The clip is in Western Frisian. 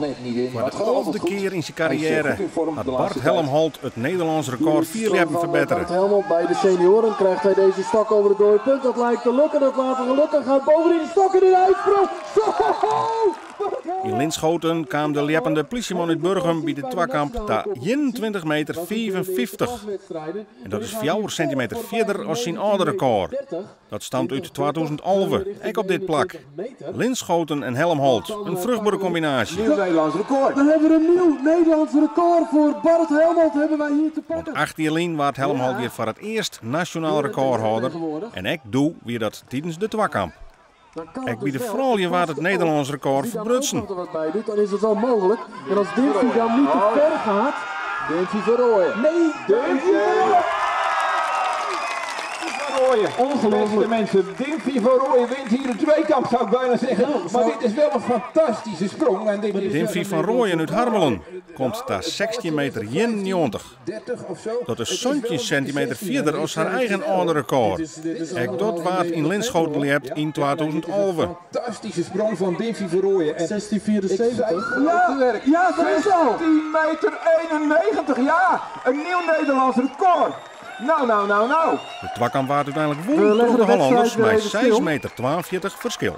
nog net niet in. Foar Maar de het gaat altijd 11e goed. kear yn syn Hij is karriêre goed in vorm hat de Bart laatste tijd. Helmholt it Nederlânsk rekôr fierljeppen ferbettere. Bart Helmholt bij de senioren krijgt hij deze stok over het dode punt. Dat lijkt te lukken, dat laat gelukken. Gaat bovendien de stok in de uitsprong. Zo! Yn Linschoten kaam de ljeppende plysjeman út Burgum by de twakamp ta 21 meter 55. En dat is 4 sintimeter fierder as syn âlde rekôr. Dat stamt út 2011, ek op dit plak. Linschoten en Helmholt, in fruchtbere kombinaasje. Nieuw Nederlands record. We hebben een nieuw Nederlands record voor Bart Helmholt hebben wij hier te Want pakken. 8 jier lyn waard Helmholt hjir foar it earst nasjonaal rekôrhâlder en ek doe wie dat tidens de twakamp. Dan kan Ek het by dus de wel. froulju waard it Nederlânsk rekôr Als hij dan ook ferbrutsen. nog er wat bij doet, dan is het wel mogelijk. En als Dimphy dan niet te ver gaat. Dimphy van Rooyen. Nee, Dimphy van Rooyen. Ongelooflijk. Beste mensen, Dimphy van Rooyen wint hier de tweekamp, zou ik bijna zeggen. Nou, Maar zou- dit is wel een fantastische sprong. En dit is Dimphy van Rooyen út Harmelen komt ta 16 meter 91. 30 of zo. Dat is Het wel 17 een centimeter 16, fierder hè. as har eigen âlde rekôr. Ek dat waard yn Linschoten ljept yn 2011. Fantastische sprong van Dimphy van Rooyen. En 1674. Ja, Ja, ja, dat is al. 16 meter 91, ja! Een nieuw Nederlands record! Nou, nou, nou, nou! De twakamp waard úteinlik We wûn leggen troch de de wedstrijd Hollanners weer mei even 6 stil. meter 42 ferskil.